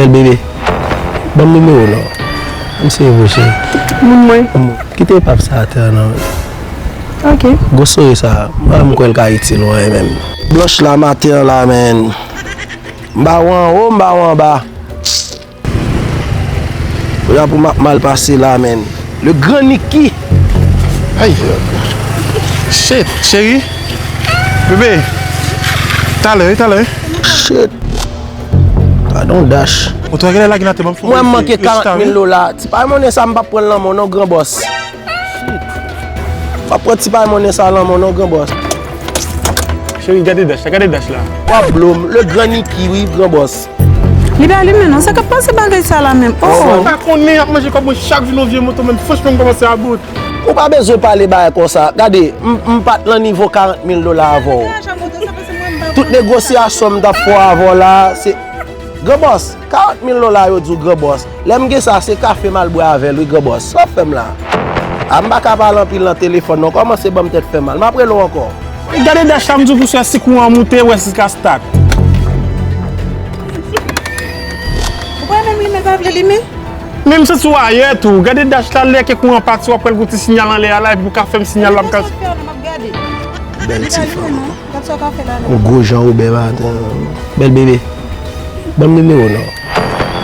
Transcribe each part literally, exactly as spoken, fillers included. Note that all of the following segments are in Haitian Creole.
Bèl bebe, ban m nimewo w non. Ann seye vre cheri. Moun mwen. Kite epap sa atè a non. Ok. Gwo sore sa, mwen menm m kwè l ka itil w anyen menm. Blanch la maten an la menm. M ba w anwo, m ba w anba. Kounye a pou m ap mal pase la menm. Le gran Niki. Ay. Shit, cheri. Bebe. Talè, wi, talè. Shit. Gadon dash. Ou twò genlè lage nan tèt mwen. Mwen manke karant mil dola. Ti pay monnen sa m p ap pran l nan men w non gran bòs. M p ap pran ti pay monnen sa nan men w non gran bòs. Cheri, gade dash la, gade dash la. W ap blo m. Le gran Niki wi, gran bòs. Li pa limen non, sa k ap pase bagay sa la menm? Oh! M pa konnen, y ap manje kòb mwen chak jou nan vye moto, men franchman m kòmanse about. Ou pa bezwen pale bagay konsa. Gade, m, m pa t nan nivo karant mil dola avè w. Tout negosyasyon m t ap fè avè w la, se, gran bòs, karant mil dola yo di w gran bòs. Lè m gen sa, se kafe m al bwè avè l wi gran bòs. Sa w ap fè m la? A m pa ka pale anpil nan telefòn non, kòmanse ban m tèt fè mal. M ap rele w ankò. Gade dash la, m di w pou sa, si kouran an moute, wè si l ka start. Ou pa menm limen, pa vle limen? Men m santi w ayè tou. Gade dash la, lè ke kouran pati, w ap wè l gon ti sinyal anlè a la, epi w ka fè m sinyal la, m ka. Bèl ti fanm. Yon gwo jan Wobè maten an. Bèl bebe. Ban m nimewo w non.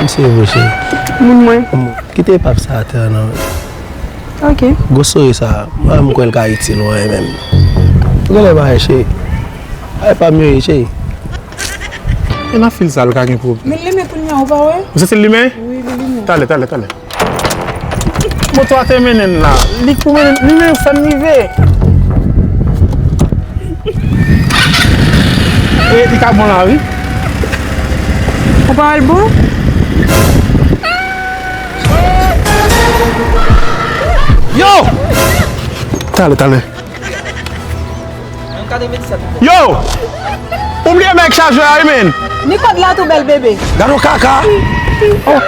Ann seye vre cheri. Moun mwen. Kite epap sa atè a non. Ok. Gwo sore sa, mwen menm m kwè l ka itil w anyen menm. Ou genlè pa cheri. Ay pa m yo ye cheri. E nan fil sa l ka gen pwoblèm. Men l limen kounye a, ou pa wè? Ou santi l limen? Wi, li limen. Talè, talè, talè. Moto a te mennen n la. Li kou mennen, li menm fè n rive. E li ka bon la wi. Ou pa wè l bon? Yo! Talè, talè. Yo! Ou bliye bèk chajè a wi men. Ni kòd la tou bèl bebe. Gade yon kaka. Oh.